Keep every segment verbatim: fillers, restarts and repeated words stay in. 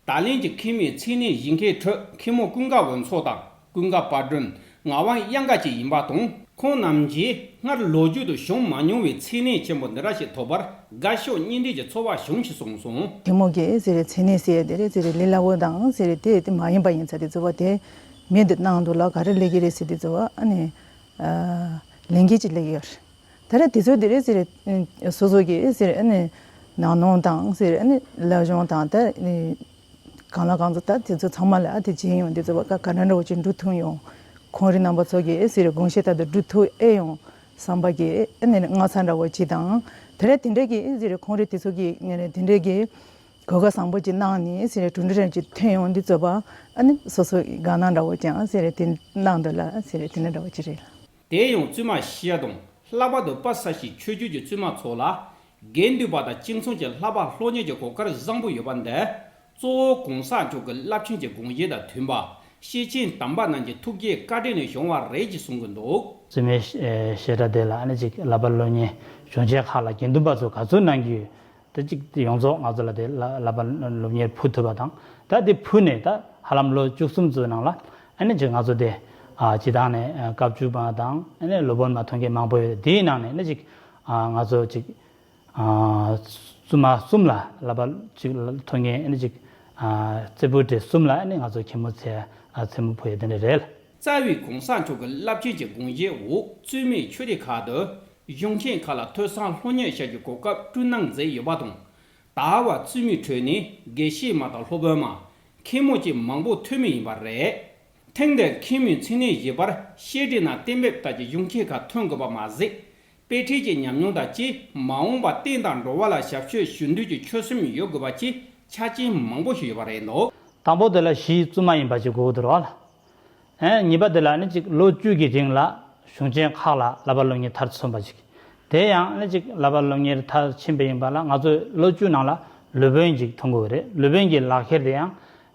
ད་ལན་གྱི་མཁན་མོའི་མཚན་གནས་ཡིན་མཁན་ཁྲོད་མཁན་མོ་ཀུན་དགའ་འོད་མཚོ་དང་། ཀུན་དགའ་དཔལ་སྒྲོན། ངག་དབང་གཡང་དགའ་བཅས་ཡིན་པ་དང་། ཁོང་རྣམས་ཀྱིས་སྔར་ལོ་རྒྱུས་དུ་བྱུང་མ་མྱོང་བའི་མཚན་གནས་ཆེན་པོ་འདི་འདྲ་ཞིག་ཐོབ་པར་དགའ་ཕྱོགས་གཉིས་འདྲེས་ཀྱི་ཚོར་བ་བྱུང་ཞེས་གསུངས་སོང་། མཁན་མོ་གིས་ཟེར་རེད། མཚན་གནས་ཟེར་ཡ་དེ་རེད་ཟེར་རེད། ལས་སླ་བོ་དང་ཟེར་རེད། དེ་དེ་མ་ཡིན་པ་ཡིན་ས་དེ་ཚོ་བ་དེ་མི་འདི་གནང་འདུག་ལ། ག་རེ་ལས་ཀྱི་རེད་ཟེར་དེ་ཚོ་བ་ཨ་ནི་ཨ་ལས་འགན་ཅིག་ལས་ཀྱི་ཡོད་རེད། ད་རེད། དེ་ཚོ་དེ་རེད་ཟེར་རེད། སོ་སོ་གིས་ཟེར་རེད། ཨ་ནི་ནང་ནོང་དང་ཟེར་རེད། ཨ་ནི་སློབ་སྦྱོང་དང་ད་གང་ལ་གང་འཚམ་ད་དེ་ཚོ་ཚང་མ་ལ་ཨ་དེ་བྱེད་ཡོང་། དེ་ཚོ་བ་ག་ག་འདྲ་འདྲ་བོ་ཅིག་འགྲུབ་ཐུབ་ཡོང་། ཁོང་རང་རྣམ་པ་ཚོ་གིས་ཟེར་རེད། དགོངས་བཞེས་ལྟར་དུ་འགྲུབ་ཐུབ་ཨེ་ཡོང་བསམ་པ་གི་ཨ་ནི་སྔ་ཚ་འདྲ་བོ་ཅིག་དང་། དེ་རེད། དེ་འདྲ་གི་ཟེར་རེད། ཁོང་རང་དེ་ཚོ་གི་ངས་རེད་དེ་འདྲ་གི་གོ་སྐབས་བཟང་པོ་ཅིག་གནང་ནས་ཟེར་རེད། གྲུབ་འབྲས་རང་ཅིག་ཐོན་ཡོང་། འདི་ཚོ་བ་ཨ་ནི་སོ་སོ་དགའ་སྣང་འདྲ་བོ་ཀྱང་ཟེར་རེད། དེ་གནང་འདུག་ལ་ཟེར་རེད། དེ་འདྲ་འདྲ་བོ་ཅིག་རེད། དེ་ཡང་བཙུན་མ་ཤེས་བྱ་དང་ལྷག་པར་དུ་དཔལ་ས་གཞི་ཆོས་བརྒྱུད་ཀྱི་བཙུན་མ་ཚོ་ལ་དགེ་འདུན་པ་དང་སྤྱི་ཚོགས་ཀྱི་བསླབ་པ་སློབ་གཉེར་གྱི་གོ་སྐབས་བཟང་པོ་ཡོད་པ་འདི་གཙོ་བོ་གོང་ས་མཆོག་གི་རླབས་ཆེན་གྱི་དགོངས་བཞེད་དང་མཐུན་པ། ཤེར་ཕྱིན་དམ་པ་རྣམས་ཀྱི་ཐུགས་བསྐྱེད་བཀའ་དྲིན་ནས་བྱུང་བ་རེད་ཅེས་གསུང་གི་འདུག། བཙུན་མའི་བཤད་གྲྭ་དེ་ལ་ཨ་ནི་ཅིག་བསླབ་པ་སློབ་གཉེར་བྱུང་ཆེད་ཁག་ལ་དགེ་འདུན་པ་ཚོས་ག་ཚོད་གནང་གི་ཡོད། ད་ཅིག་ཡོངས་རྫོགས་ང་ཚོ་ལ་དེ་བསླབ་པ་སློབ་གཉེར་ཕུལ་ཐུབ་པ་དང་། ད་དེ་ཕུལ་ནས་ད་ཧ་ལམ་ལོ་བཅུ་གསུམ་ཙམ་ནང་ལ་ཨ་ནི་ཅིག་ང་ཚོ་དེ་ཨ་སྤྱི་བཏང་ནས་ཨ་བཀའ་བརྒྱུད་པ་དང་ཨ་ནི་སློབ་དཔོན་མ་ཐོན་མཁན་མང་པོ་ཡོད། དེའི་ནང་ནས་ཨ་ནི་ཅིག་ཨ་ང་ཚོ་ཅིག་ཨ་བཙུན་མ་གསུམ་ལ་བསླབ་པ་ཅིག་ཐོན་མཁན་ཨ་ནི་ཅིག་ཨ་རྩེ་ཕུ་བྲེ་གསུམ་ལ་ཨ་ནི་ང་ཚོ་མཁན་མོ་མཚན་ཨ་མཚན་མོ་ཕུལ་ཡ་དེ་འདྲ་རེད། རྩ་བའི་གོང་ས་མཆོག་གི་རླབས་ཆེན་གྱི་དགོངས་བཞེད་འོག་བཙུན་མའི་ཆོས་སྡེ་ཁག་ཏུ་གཞུང་ཆེན་ཁག་ལ་ཐོས་བསམ་སློབ་གཉེར་བྱ་རྒྱུའི་གོ་སྐབས་བསྐྲུན་གནང་མཛད་ཡོད་པ་དང་། ད་བར་བཙུན་མའི་ཁྲོད་ནས་དགེ་བཤེས་མ་དང་སློབ་དཔོན་མ། མཁན་མོ་བཅས་མང་པོ་ཐོན་མུས་ཡིན་པ་རེད། ཐེངས་འདིར་མཁན་མོའི་མཚན་གནས་བཞེས་པར་བཤད་གྲྭའི་ནང་གཏན་འབེབས་ལྟར་གྱི་གཞུང་ཆེན་ཁག་ཐོན་དགོས་པ་མ་ཟད། དཔེ་ཁྲིད་ཀྱི་ཉམས་མྱོང་དང་བཅས་མ་འོངས་པར་བསྟན་དང་འགྲོ་བ་ལ་ཞབས་ཕྱི་ཞུ་འདོད་ཀྱི་ཆོད་སེམས་ཡོད་དགོས་པ་བཅས་ཆ་རྐྱེན་མང་པོ་ཞིག་ཡོད་པ་རེད་འདུག། དང་པོ་དེ་ལ་གཞི་བཙུན་མ་ཡིན་པ་ཅིག་དགོས་ཀྱི་འདུག་རོགས་ལ། ཨེ་གཉིས་པ་དེ་ལ་ནི་ཅིག་ལོ་བཅུ་གི་རིང་ལ་གཞུང་ཆེན་ཁག་ལ་བསླབ་པ་སློབ་གཉེར་མཐར་སོན་པ་ཅིག། དེ་ཡང་ནི་ཅིག་བསླབ་པ་སློབ་གཉེར་མཐར་ཕྱིན་པ་ཡིན་པ་ལ་ང་ཚོས་ལོ་བཅུ་ནང་ལ་སློབ་དཔོན་ཅིག་ཐོན་དགོས་རེད། སློབ་དཔོན་གྱི་ལག་ཁྱེར་དེ་ཡང་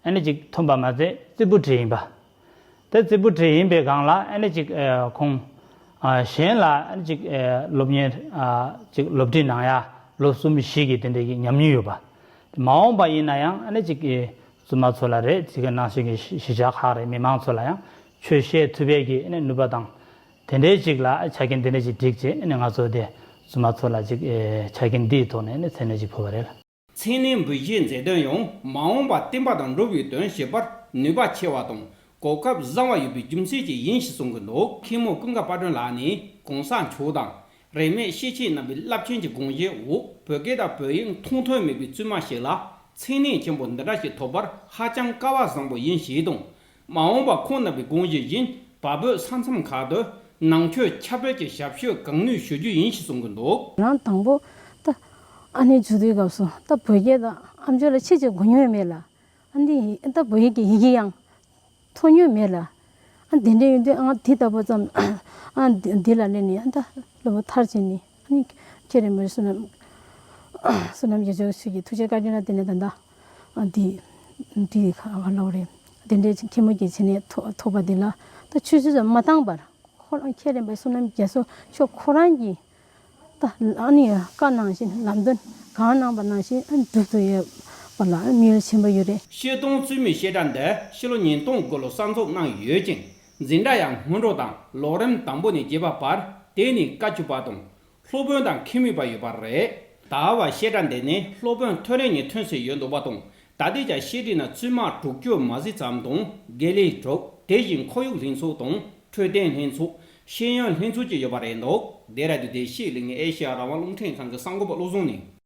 ཨ་ནི་ཅིག་ཐོན་པ་མ་ཟད་རྩེ་ཕུ་བྲེ་ཡིན་པ། དེ་རྩེ་ཕུ་བྲེ་ཡིན་པའི་སྒང་ལ་ཨ་ནི་ཅིག་ཨེ་ཁོང་ཨ་གཞན་ལ་ཨ་ནི་ཅིག་ཨེ་སློབ་གཉེར་ཨ་ཅིག་སློབ་ཁྲིད་གནང་ཡ་ལོ་གསུམ་བཞི་གི་དེ་འདྲ་གི་ཉམས་མྱོང་ཡོད་པ། མ་འོངས་པ་ཡིན་ན་ཡང་ཨ་ནི་ཅིག་ཨེ་བཙུན་མ་ཚོ་ལ་རེད། དེ་ག་ནང་བཞིན་གྱི་གཞིས་ཆགས་ཁག་རེད། མི་མང་ཚོ་ལ་ཡང་ཆོས་བཤད་ཐུབ་པའི་གི་ཨ་ནི་ནུས་པ་དང་དེ་འདྲའི་ཅིག་ལ་ཆ་རྐྱེན་དེ་འདྲ་ཅིག་བསྒྲིགས་བྱས་ཨ་ནི་ང་ཚོ་དེ་བཙུན་མ་ཚོ་ལ་ཅིག་ཨེ་ཆ་རྐྱེན་འདིའི་ཐོག་ནས་ཨ་ནི་མཚན་གནས་ཅིག་ཕུལ་བ་རེད། མཚན་གནས་འབུལ་བཞེས་མཛད་དོན་ཡང་མ་འོངས་པར་བསྟན་པ་དང་འགྲོ་བའི་དོན་བྱེད་པར་ནུས་པ་ཆེ་བ་དང་གོ་སྐབས་བཟང་བ་ཡོད་པའི་རྒྱུ་མཚན་གྱིས་ཡིན་ཞེས་གསུང་གི་འདུག། མཁན་མོ་ཀུན་དགའ་དཔལ་སྒྲོན་ལགས་ནི་གོང་ས་མཆོག་དང་། རིས་མེད་ཤེར་ཕྱིན་རྣམ་པའི་རླབས་ཆེན་གྱི་དགོངས་བཞེད་འོག་བོད་སྐད་དང་བོད་ཡིག་མཐོང་ཐོས་མེད་པའི་བཙུན་མ་ཞིག་ལ་མཚན་གནས་ཆེན་པོ་འདི་འདྲ་ཞིག་ཐོབ་པར་ཧ་ཅང་སྐལ་བ་བཟང་པོ་ཡིན་ཞེས་དང་། མ་འོངས་པར་ཁོང་རྣམ་པའི་དགོངས་བཞེད་བཞིན་བར་བོད་ས་མཚམས་ཁག་ཏུ་ནང་ཆོས་ཁྱབ་སྤེལ་གྱི་ཞབས་ཞུ་གང་ནུས་ཞུ་རྒྱུ་ཡིན་ཞེས་གསུང་གི་འདུག། རང་དང་པོ་ད་ཨ་ནེ་བྱུང་དུས་སྐབས་སུ་ད་བོད་སྐད་དང་ཨམ་ཅོག་ལ་ཆེ་ཆེ་གོ་མྱོང་མེད་ལ། ཨ་འདི་ད་བོད་ཡིག་གི་ཡི་གེ་ཡང་ཐོས་མྱོང་མེད་ལ། ཨ་དེ་འདྲ་ཡིན་དུས་ཨ་དེ་ལྟ་བུ་ཙམ་ཨ་འདི་འདི་ལ་སླེབས་ནས་ཨ་ད་སློབ་མཐར་ཕྱིན་ནས་ཨ་ནི་ཁྱེད་རིན་པོ་ཆེ་བསོད་ནམས་བསོད་ནམས་རྒྱ་མཚོ་ཞིག་གི་ཐུགས་རྗེ་བཀའ་དྲིན་ལ་བརྟེན་ནས་ད་ལྟ་ཨ་འདི་འདི་ག་ལོག་རེད། དེ་འདྲའི་མཁན་མོ་གི་བྱས་ནས་ཐོ་ཐོགས་པ་འདི་ལ་ད་ཆུད་ཟོས་སུ་མ་བཏང་བར། ཁོ་རང་ཁྱེད་རིན་པོ་བསོད་ནམས་རྒྱ་མཚོ་མཆོག་ཁོ་རང་གིས་ད་ཨ་ནི་བཀའ་གནང་བཞིན་ལམ་སྟོན་གང་གནང་པ་ནང་བཞིན་སྒྲུབ་ཏུ་ཡོད་པ་ལ་མོས་ཡུལ་ཆེན་པོ་ཡོད་རེད། ཤེར་སྡོང་བཙུན་མའི་བཤད་གྲྭ་འདི་ཕྱི་ལོ་ཉིས་སྟོང་དགུ་ལོ་གསར་འཛུགས་གནང་ཡོད་ཅིང་། འཛིན་གྲྭ་ཡང་སྔོན་འགྲོ་དང་ལོ་རིམ་དང་པོ་ནས་བརྒྱད་པ་བར། དེ་ནས་བཀའ་བཅུ་པ་དང་། སློབ་དཔོན་དང་མཁས་མུས་པ་ཡོད་པ་རེད། ད་བར་བཤད་གྲྭ་འདི་ནི་སློབ་དཔོན་ཐོན་རེ་གཉིས་ཐོན་སྲིད་ཡོད་འདུག་པ་དང་། ད་ལྟའི་ཆར་བཤད་གྲྭའི་ནང་བཙུན་མ་དྲུག་ཅུ་མ་ཟིན་ཙམ་དང་དགེ་ལས་དྲུག་དེ་བཞིན་ཁོར་ཡུག་ལྷན་ཚོགས་དང་འཕྲོད་བསྟེན་ལྷན་ཚོགས། ཤེས་ཡོན་ལྷན་ཚོགས་བཅས་ཡོད་པ་རེད་འདུག། དེ་ར་དུས་དེ་ཤེས་གླིང་ཨེ་ཤེ་ཡ་རང་དབང་རླུང་འཕྲིན་ཁང་གི་གསར་འགོད་པ་བློ་བཟང་ནས།